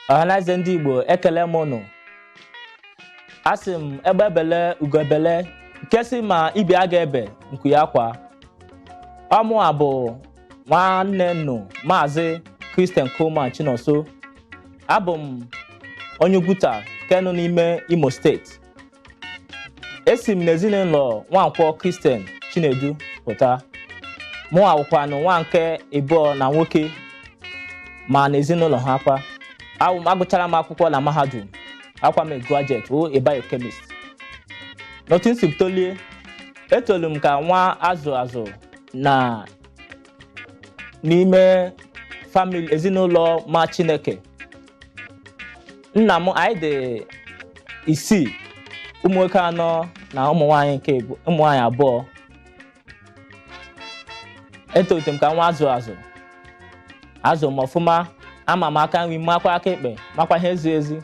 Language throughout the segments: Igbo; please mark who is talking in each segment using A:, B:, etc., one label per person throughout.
A: Ọhanaeze ndị Igbo, ekele m ụnụ. Asị m, egbe bele, ugo bele, nke sị ma ibe aga ebe nku ya kwa. Ọ mụa bụ nwanne nnụ, Maazị Christian Coleman Chinonso. Abụ m onye Ugwuta nke nọ n'ime Imo Steeti. Esi m n'ezinụlọ Nwankwọ Christian Chinedu pụta. Mụnwa wụkwanụ nwa nke ịbụọ na nwoke ma n'ezinụlọ ha kwa. Awụ m agụchara m akwụkwọ na mahadum, akwa m a graduate wụ a biochemist. N'otu m si tolie, etolu m ka nwa azụ azụ na n'ime family, ezinụlọ ma Chineke. Nna m, anyị dị isii, ụmụ nwoke anọ na ụmụ nwaanyị nke ụmụ nwaanyị abụọ. Etolitere m ka nwa azụ azụ, azụ m ọfụma. Ama m aka nri, makwa aka ekpe, makwa ihe ezi ezi,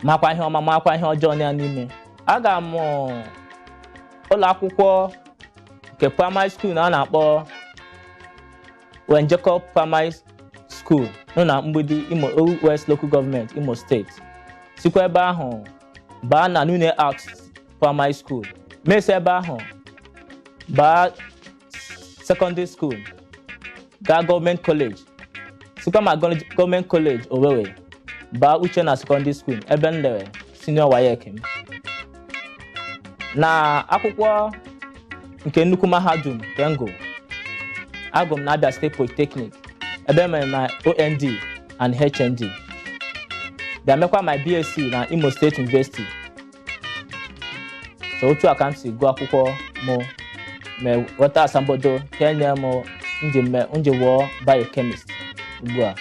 A: makwa ihe ọma, makwa ihe ọjọọ ya n'ime. Aga m ụlọ akwụkwọ nke primary school na a na-akpọ Wen Jacob Primary School nọ na Mgbidi, Imo West Local Government, Imo Steeti. Sikwa ebe ahụ baa na Nune Art Primary School, mesi ebe ahụ baa secondary school, gaa gọọmenti college, sikwa ma gọọmenti college Owerri baa Uchenna Secondary School, ebe m lere senior WAEC m. Na akwụkwọ nke nnukwu mahadum nke m gụ, agụ m na Abia State Polytechnic, ebe emere my OND and HND, bịa mekwa my BSc na Imo State University. So otu a ka m si gụọ akwụkwọ mụ, ma ghọta asambodo nke nye m nji wụọ biochemist ugbu a.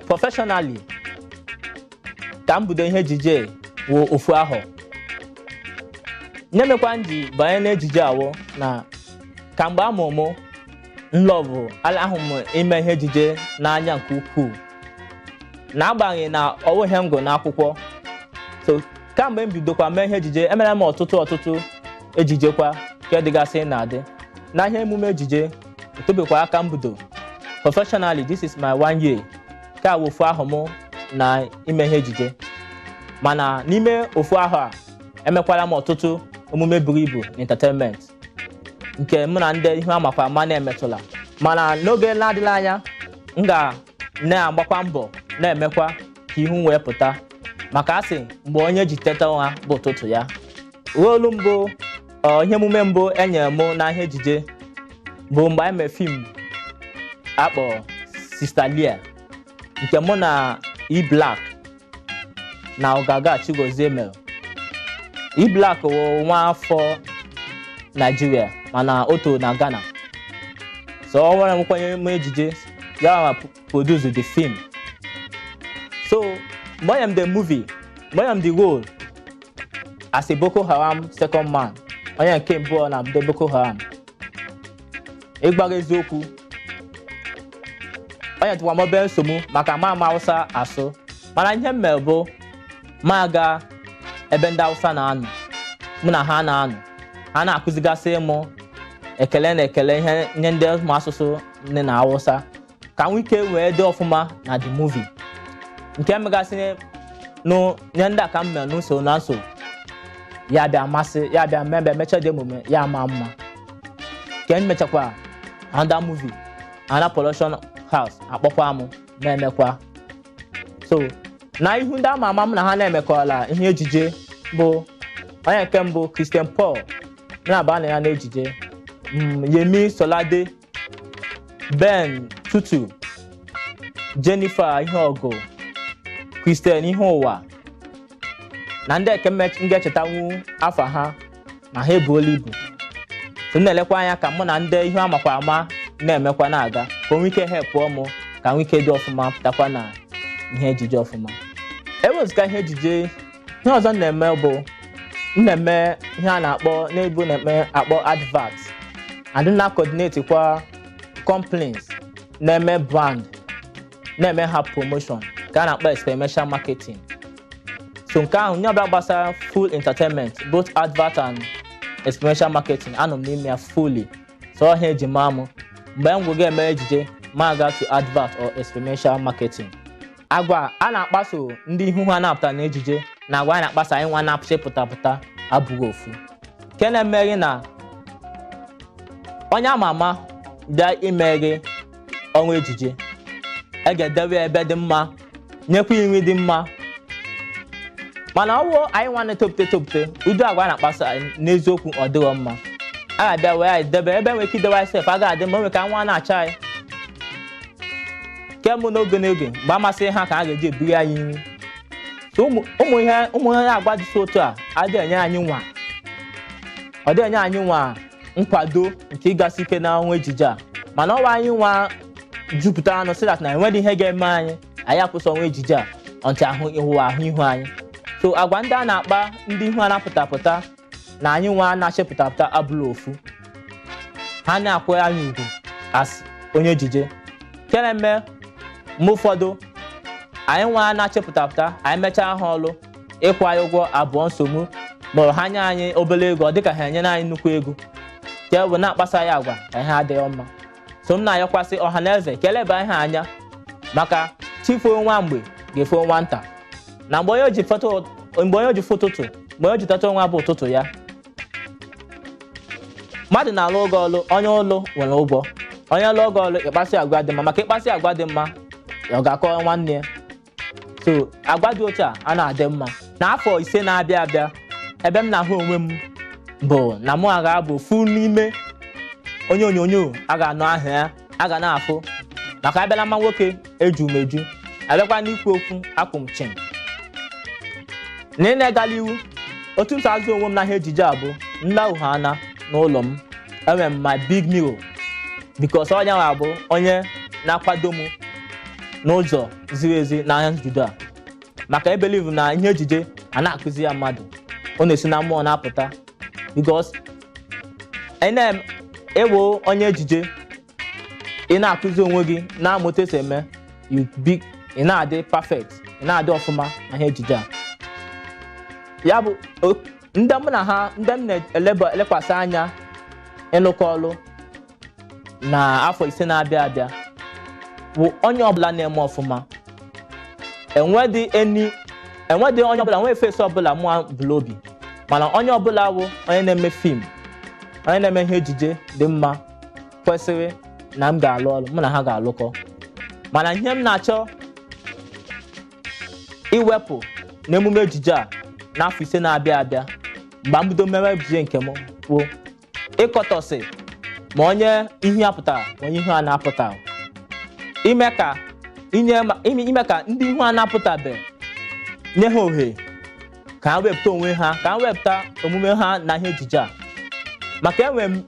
A: Professionally, ka m bido ihe ejije wụ ofu ahọ. Nye mekwa m ji banye n'ejije awụ na ka mgbe amụ mụ nlọbụ ahụ m ime ihe ejije n'anya nke ukwuu, n'agbanyeghị na ọ wụ ihe m gụrụ n'akwụkwọ. So kamgbe m bidokwa mee ihe ejije, emere m ọtụtụ ọtụtụ ejije kwa nke dịgasị na-adị na ihe emume ejije. Etobekwa aka m bido professionally. This is my one year ka wụ ofu ahụ mụ na ime ihe ejije, mana n'ime ofu ahụ a, emekwala m ọtụtụ emume buru ibu na entertainment nke mụ na ndị ihu amakwa ama na-emetụla. Mana n'oge na-adịghị anya, m ga na-agbakwa mbọ na-emekwa ka ihu wee pụta, maka asị mgbe onye ji teta ụra bụ ụtụtụ ya. Role mbụ, ihe emume mbụ enyere mụ na ihe ejije bụ mgbe anyị mere film akpọ Sister Leah, nke mụ na E Black na Ogaga Chigozie mere. E Black wụ nwa afọ Nigeria, mana o toro na Ghana. So ọ nwere nkwenye m ejije ya ma produce the film. So mgbe m the movie, mgbe m the role as a Boko Haram second man, onye nke mbụ na ndị Boko Haram. Ịgbara eziokwu, onye tụkwa m obere nsogbu maka ma ama Hausa asụ, mana ihe m mere bụ ma aga ebe ndị Hausa na-anọ, mụ na ha na-anọ, ha na-akụzigasị mụ ekele na ekele, ihe nye ndị ụmụ asụsụ ndị na Hausa, ka m ike wee dị ọfụma na the movie. Nke megasị nụ nye ndị a ka m mere n'usoro na nsogbu ya bịa masị ya, bịa mee, bịa mechaa dị emume ya ma mma. Nke m mechakwa another movie, another production house akpọkwa m na-emekwa. So na ihu ndị ama ama m na ha na-emekọla ihe ejije bụ onye nke mbụ, Christian Paul, na-aba na ya n'ejije, Yemi Solade, Ben Tutu, Jennifer Iheọgụ, Christian Ihe Ụwa na ndị eke m ga-echetanwu afa ha ma ha ebuola ibu. So m na-elekwa anya ka mụ na ndị ihu amakwa ama na-emekwa na-aga, ka o nwee ike helpụọ mụ, ka nwee ike dị ọfụma, pụtakwa na ihe ejije ọfụma. Ewezụga ihe ejije, ihe ọzọ m na-eme bụ m na-eme ihe a na-akpọ n'ebu na-eme akpọ advert, and na coordinate kwa companies na-eme brand, na-eme ha promotion, ka a na-akpọ experiential marketing. So nke ahụ, nye ọbụla gbasara full entertainment, both advert and experiential marketing, anọ m n'ime ya fully. So ọhịa eji maa m. Mgbe m gwụga eme ejije, ma aga to advert or experiential marketing. Agwa a na-akpaso ndị ihu ha na-apụta na ejije na agwa a na-akpaso anyị nwa na-apụta pụta abụghị ofu. Nke na-emeghị na onye ama ama bịa ime gị ọnwa ejije, e ga-edewe ebe dị mma, nyekwa nri dị mma. Mana ọwụ anyị nwa na-etopụta etopụta, ụdị agwa a na-akpaso anyị n'eziokwu ọ dịghọ mma. A ga-abịa wee anyị debe ebe nwere ike idewe anyị sef agaghị adị mma, o nwere ka nwa na-acha anyị kemgbe n'oge n'oge mgbe amasịghị ha ka a ga-eji ebiri anyị nri. So ụmụ ihe agwa dị so otu a adịghị enye anyị nwa, ọ dịghị enye anyị nwa nkwado nke ịgasị ike na ọnwa ejije a. Mana ọwa anyị nwa jupụtara anụ si that na enweghị ihe ga-eme anyị, anyị akwụsị ọnwa ejije a ọntị ahụ ihu ahụ ihu anyị. So agwa ndị a na-akpa ndị ihu a na-apụta pụta na anyị nwa na-achịpụta pụta abụla ofu. Ha na-akwụ anyị ugwu as onye ejije. Nke na-eme mgbe ụfọdụ anyị nwa na-achịpụta pụta, anyị mechaa ha ọlụ ịkwụ anyị ụgwọ abụọ nsogbu, ma ha nye anyị obere ego ọ dịka ha enyere anyị nnukwu ego, nke bụ na-akpasa anyị agwa ka ihe adịghị mma. So m na-ayọkwasị ọha na eze ka eleba ihe anya, maka chifuo nwa mgbe ga-efo nwata. Na mgbe onye ji foto, mgbe onye ji fo ụtụtụ, mgbe onye ji teta nwa bụ ụtụtụ ya. Mmadụ na-alụ oge ọlụ, onye ụlụ nwere ụgwọ. Onye lụọ oge ọlụ, ịkpasị agwa dị mma, maka ịkpasị agwa dị mma ọ ga-akọ nwanne ya. So agwa dị otu a na-adị mma. N'afọ 5 na-abịa abịa, ebe m na-ahụ onwe m bụ na mụ aga bụ fu n'ime onye onyonyo a ga-anụ aha ya, a ga na-afụ. Maka abịala mma nwoke eju m eju, abịakwa n'ikwu okwu akwụ m chim. Na ị na-egala iwu, otu m si azụ onwe m n'ahịa ejije a bụ nlauhana n'ụlọ m, enwere m my big mirror, because onye ahụ abụ onye na-akwado m n'ụzọ ziri ezi n'ahịa njudo a. Maka ebelieve na ihe ejije a na-akụzi ya mmadụ, ọ na-esi na mmụọ na-apụta. Because ewo onye ejije, ị na-akụzi onwe gị na-amụta esi eme, ị na-adị perfect, ị na-adị ọfụma na ihe ejije a. Ya bụ ndị mụ na ha, ndị m na-elekwasị anya ịlụkọ ọlụ na afọ 5 na-abịa abịa bụ onye ọbụla na-eme ọfụma. Enwedị onye ọbụla nwee fesi ọbụla mụ bụla obi, mana onye ọbụla bụ onye na-eme fim, onye na-eme ihe ejije dị mma kwesịrị na m ga-alụ ọrụ, mụ na ha ga-alụkọ. Mana ihe m na-achọ iwepụ n'emume ejije a n'afọ 5 na-abịa abịa mgbe m bido mewe ejije nke m bụ ịkọtọsị ma onye ihu ya pụtara ma onye ihu a na-apụta, ime ka ndị ihu a na-apụtabe nye ha ohere ka ha wepụta onwe ha, ka ha wepụta omume ha na ihe ejije a. Maka enwe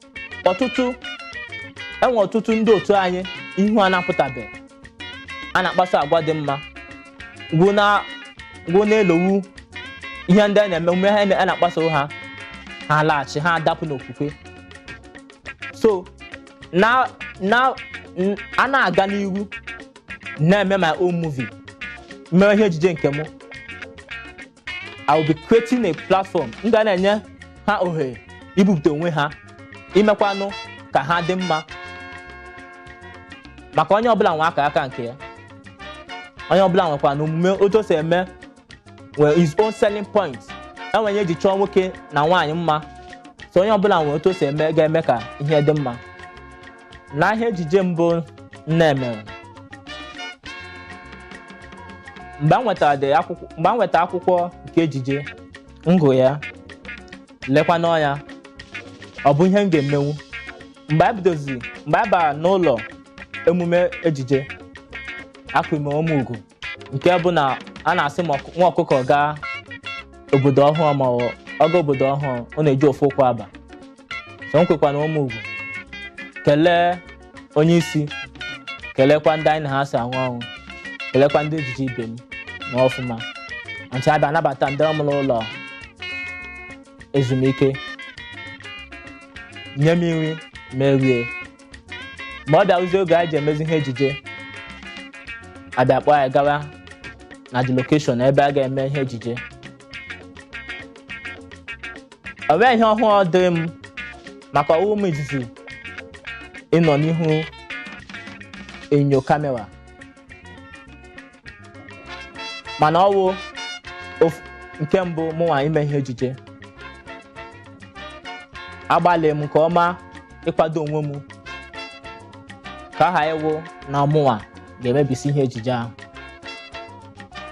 A: ọtụtụ ndị otu anyị ihu a na-apụtabe a na-akpaso agwa dị mma, gwụ na-elowu ihe ndị a na-eme omume ha a na-akpaso ha, ha laghachi, ha adapụ n'okwukwe. So na a na-aga n'ihu na-eme my own movie, mere ihe ejije nke m, I will be creating a platform m ga na-enye ha ohere ibupụta onwe ha, imekwanụ ka ha dị mma. Maka onye ọbụla nwe aka aka nke ya, onye ọbụla nwekwa na omume otu o si eme nwere his own selling point. Enwere ihe eji chọọ nwoke na nwaanyị mma, so onye ọbụla nwere otu o si eme ga-eme ka ihe dị mma. Na ihe ejije mbụ nne mere, mgbe m nwetara akwụkwọ nke ejije, ngụ ya lekwa n'ọnya, ọ bụ ihe m ga-emenwu. Mgbe a bidozi, mgbe a bara n'ụlọ emume ejije, akụme ụmụ ugwu nke bụ na a na-asị ma nwa ọkụkọ gaa obodo ọhụụ ma ọ gaa obodo ọhụụ, ọ na-eji ofu ụkwụ aba. So m kwekwa na ụmụ ugwu kelee onye isi, kelekwa ndị anyị na ha si arụ ọrụ, kelekwa ndị ejije ibe m na ọfụma. Nche abịa anabata ndị ọmụrụ ụlọ ezumike, nye m nri ma erie. Ma ọ bịarụzie oge anyị ji emezi ihe ejije, abịa kpọọ anyị gawa na the location ebe a ga-eme ihe ejije. O nweghị ihe ọhụrụ dịrị m maka ọwụ m izizi ịnọ n'ihu enyo kamera, mana ọ wụ nke mbụ mụnwa ime ihe ejije. Agbalị m nke ọma ịkwado onwe m ka aha ịwụ na mụnwa ga-emebisi ihe ejije ahụ,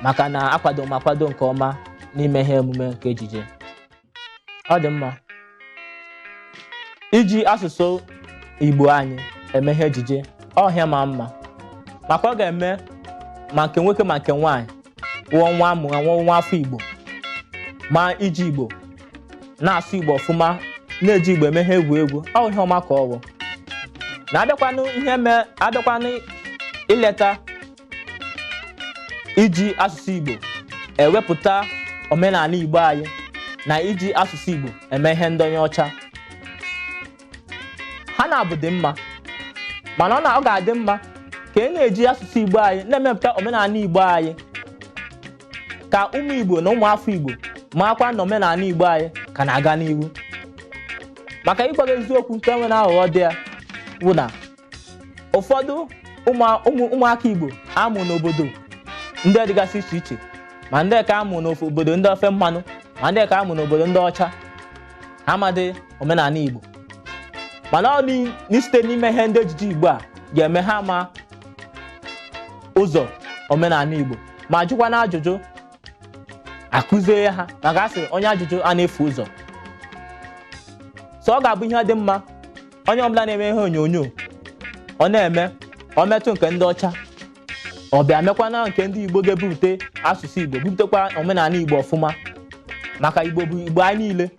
A: maka na akwado m akwado nke ọma n'ime ihe emume nke ejije. Ọ dị mma iji asụsụ Igbo anyị eme ihe ejije, ọhịa ma mma, maka ọ ga-eme ma nke nwoke ma nke nwaanyị wụọ nwa amụ nwa nwa afọ Igbo, ma iji Igbo na-asụ Igbo ọfụma, na-eji Igbo eme ihe egwuregwu, ọ ihe ọma ka ọ bụ. Na abịakwanụ ihe mee abịakwanụ ileta iji asụsụ Igbo ewepụta omenala Igbo anyị na iji asụsụ Igbo eme ihe ndonye ọcha, ha na-abụ dị mma, mana ọ ga-adị mma ka ị na-eji asụsụ Igbo anyị na-emepụta omenala Igbo anyị, ka ụmụ Igbo na ụmụ afọ Igbo maakwa na omenala Igbo anyị ka na-aga n'ihu. Maka ịgwa gị eziokwu nke nwere aghụghọ dị ya bụ na ụfọdụ ụmụaka Igbo amụ n'obodo ndị dịgasị iche iche, ma ndị ka amụ n'obodo ndị ofe mmanụ, ma ndị ka amụ n'obodo ndị ọcha, ha amadị omenala Igbo. Mana ọ site n'ime ihe ndị ejije Igbo a ga-eme ha ma ụzọ omenala Igbo, ma jụkwa na ajụjụ akụzie ha, maka asị onye ajụjụ a na-efu ụzọ. So ọ ga-abụ ihe dị mma onye ọbụla na-eme ihe onyonyo ọ na-eme ọ metụ nke ndị ọcha, ọ bịa mekwana nke ndị Igbo ga-ebupụta asụsụ Igbo, bupụtakwa omenala Igbo ọfụma, maka Igbo bụ Igbo anyị niile.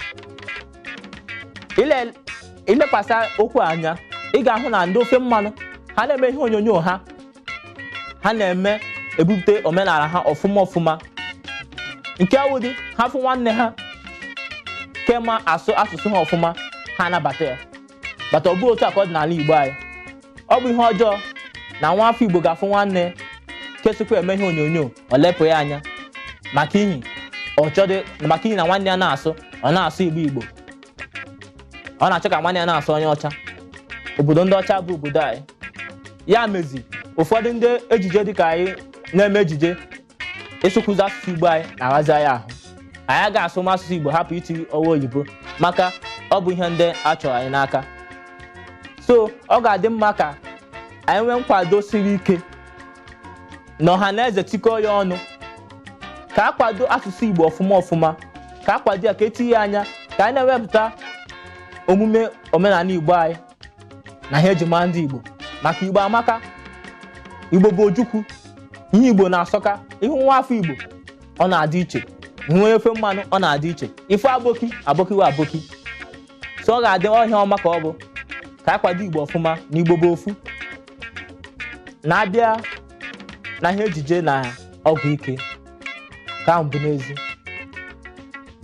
A: Ilekwasị okwu anya, ị ga-ahụ na ndị ofe mmanụ ha na-eme ihe onyonyo ha, ha na-eme ebupụta omenala ha ọfụma ọfụma, nke wụdị ha fụ nwanne ha kema asụ asụsụ ha ọfụma, ha anabata ya. Bata ọ bụ otu a ka ọ dị n'ala Igbo anyị. Ọ bụ ihe ọjọọ na nwa afọ Igbo ga-afụ nwanne kesikwa eme ihe onyonyo ọ lepụ ya anya, maka ihi ọ chọdị, maka ihi na nwanne ya na-asụ, ọ na-asụ Igbo Igbo, ọ na-achọ ka nwanne ya na-asụ onye ọcha. Obodo ndị ọcha bụ obodo anyị. Ya mezi ụfọdụ ndị ejije dịka anyị na-eme ejije ịsụkwụzi asụsụ Igbo anyị na-aghazi anyị ahụ. Anyị agaghị asụ asụsụ Igbo hapụ iti ọwa oyibo, maka ọ bụ ihe ndị a chọrọ anyị n'aka. So ọ ga-adị mma ka anyị nwee nkwado siri ike na ọha na eze tikọọ ya ọnụ, ka a kwado asụsụ Igbo ọfụma ọfụma, ka a kwado ya, ka etinye ya anya, ka anyị na-ewepụta omume omenala Igbo anyị na ihe eji mara ndị Igbo. Maka Igbo amaka, Igbo bụ ojukwu, ihe Igbo na-asọka. Ihu nwa afọ Igbo ọ na-adị iche, ihu onye ofe mmanụ ọ na-adị iche, ife aboki abokiwa aboki. So ọ ga-adị ọhịa ọma ka ọ bụ ka a kwado Igbo ọfụma na Igbo bụ ofu. Na-abịa na ihe ejije na ọgwụ ike ka ahụ bụ n'ezi,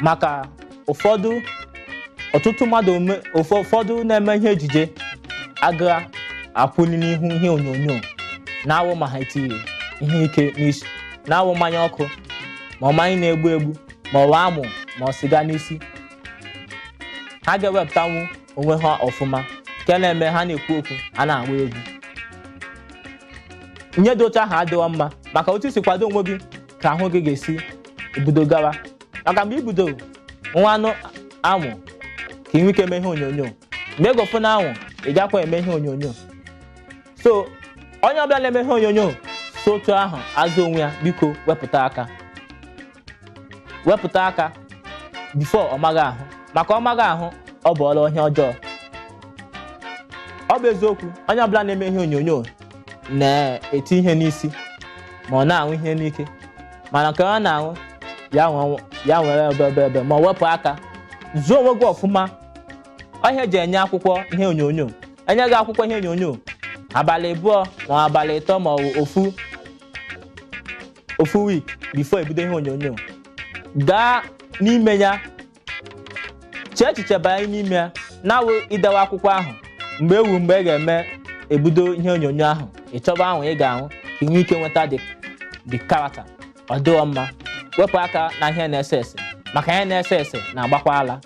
A: maka ụfọdụ ọtụtụ mmadụ ụfọdụ na-eme ihe ejije aga akwụli n'ihu ihe onyonyo na-awụ ma ha etinye ihe ike n'isi, na-awụ mmanya ọkụ ma mmanya na-egbu egbu ma ọ amụ ma ọ siga n'isi. Ha ga-ewepụtanwu onwe ha ọfụma, nke na-eme ha na-ekwu okwu a na-agba egwu. Ihe dị otu ahụ adịghị mma, maka otu isi kwado onwe gị ka ahụ gị ga-esi ebido gawa. Maka mgbe i bidoro nwa anụ amụ ka ị nwee ike eme ihe onyonyo, mgbe ị gọfụ na anwụ ị gakwa eme ihe onyonyo. So onye ọbụla na-eme ihe onyonyo so otu ahụ azụ onwe ya, biko wepụta aka, wepụta aka bifo ọ maghị ahụ, maka ọ maghị ahụ ọ bụ ọrụ ihe ọjọọ. Ọ bụ eziokwu onye ọbụla na-eme ihe onyonyo na-eti ihe n'isi ma ọ na-aṅụ ihe n'ike, mana nke ọ na-aṅụ ya nwere ebe ebe ma ọ wepụ aka zuo onwe gị ọfụma. Ọhịa eji enye akwụkwọ ihe onyonyo, enye gị akwụkwọ ihe onyonyo abalị 2 ma abalị 3 ma ọ ofu week before ebido ihe onyonyo, gaa n'ime ya, chee echiche banye n'ime ya, na-awụ idewe akwụkwọ ahụ mgbe ewu mgbe ị ga-eme ebido ihe onyonyo ahụ, ị chọba ahụ ị ga-ahụ ka ị nwee ike nweta the character. Ọ dịghọ mma, wepụ aka na ihe na-ese ese, maka ihe na-ese ese na-agbakwa ala.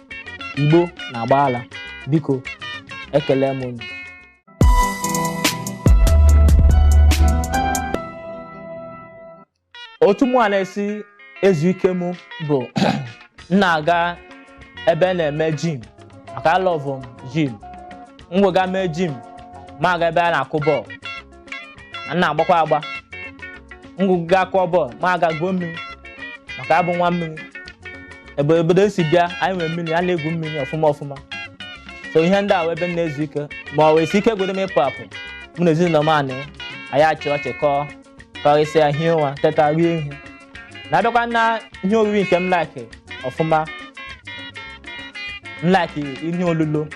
A: Igbo na-agba ala. Biko ekele m unu. Otu mụ a na-esi ezu ike m bụ m na-aga ebe a na-eme gym, maka alọvụ m gym. M wega mee gym, ma aga ebe a na-akụ bọọlụ, m na-agbakwa agba. Ngwụga kụọ bọọlụ, ma aga gwuo mmiri, maka abụ nwa mmiri. Ebe obodo esi bịa, anyị nwere mmiri, a na-egwu mmiri ọfụma ọfụma. So ihe ndị a wụ ebe m na-ezu ike. Ma ọ wee si ike godo m ịpụ apụ, mụ na ezinụlọ m anị anyị achị ọchị kọọ kọrịsịa, hie ụra, teta, rie ihe. Na-abịakwa na ihe oriri nke m like ọfụma, m like ihe olulo.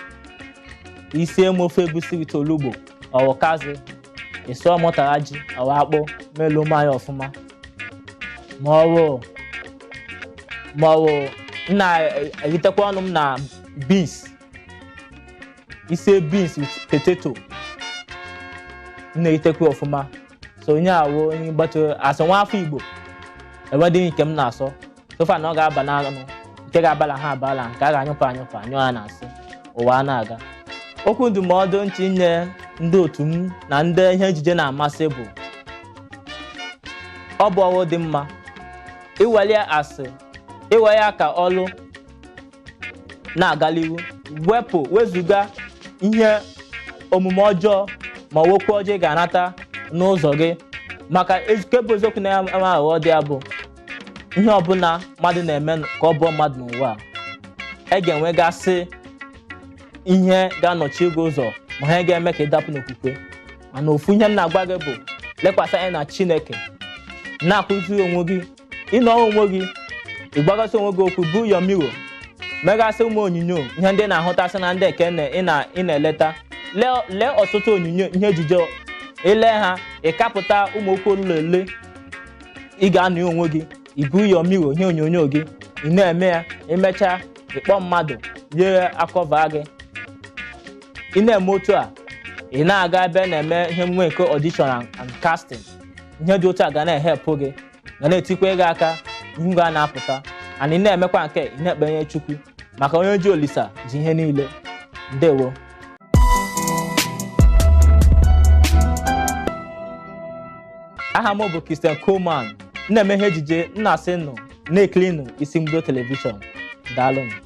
A: Isie m ofe egusi with olugbo ọwụkazị, ịsụọ m ụtara ji ọwa akpụ, melu m anya ọfụma. Ma ọ bụ m na-eritekwa ọnụ m na beans, isie beans with potato, m na-eritekwa ọfụma. So onye awụ onye gbatu asọ nwa afọ Igbo enwedịghị nke m na-asọ sofa na ọ ga-aba n'anụ, nke ga-abala ha abala, nke a ga-anyụpụ anyụpụ anyụ ya na nsị ụwa a na-aga. Okwu ndụmọdụ nchi nye ndị otu m na ndị ihe ejije na-amasị bụ, ọ bụ ọrụ dị mma iwere asị iwe ya ka ọlụ na-agaliwu, wepụ wezuga ihe omume ọjọọ ma ọ okwu ọjọọ ị ga-anata n'ụzọ gị, maka nke bụ eziokwu na ama aghụghọ dị ya bụ ihe ọbụla mmadụ na-eme ka ọ bụọ mmadụ n'ụwa a ga-enwegasị ihe ga-anọchi gị ụzọ ma ihe ga-eme ka ị dapụ n'okwukwe. Mana ofu ihe m na-agwa gị bụ lekwasị anya na Chineke, na-akụziri onwe gị ịnọ onwe gị, ịgbagasị onwe gị okwu, bụ your mirror, megasị ụmụ onyinyo ihe ndị na-ahụtasị na ndị eke ị na-eleta. Lee ọtụtụ onyinyo ihe ejije, ile ha, ịkapụta ụmụ okwu olule ị ga-anụ onwe gị, ibu your mirror ihe onyonyo gị, ị na-eme ya. Emechaa, ịkpọ mmadụ nye akọva gị. Ị na-eme otu a, ị na-aga ebe na-eme ihe emume nke audition and casting, ihe dị otu a ga na-ehepụ gị, ga na-etikwa gị aka ihu ga na-apụta. And ị na-emekwa nke ị na-ekpenye Chukwu, maka onye ji Olisa ji ihe niile. Ndewo. Aha m bụ Christian Coleman, m na-eme ihe ejije. M na-asị nụ na-ekirinụ Isi Mbido Telivishọn. Daalụnụ.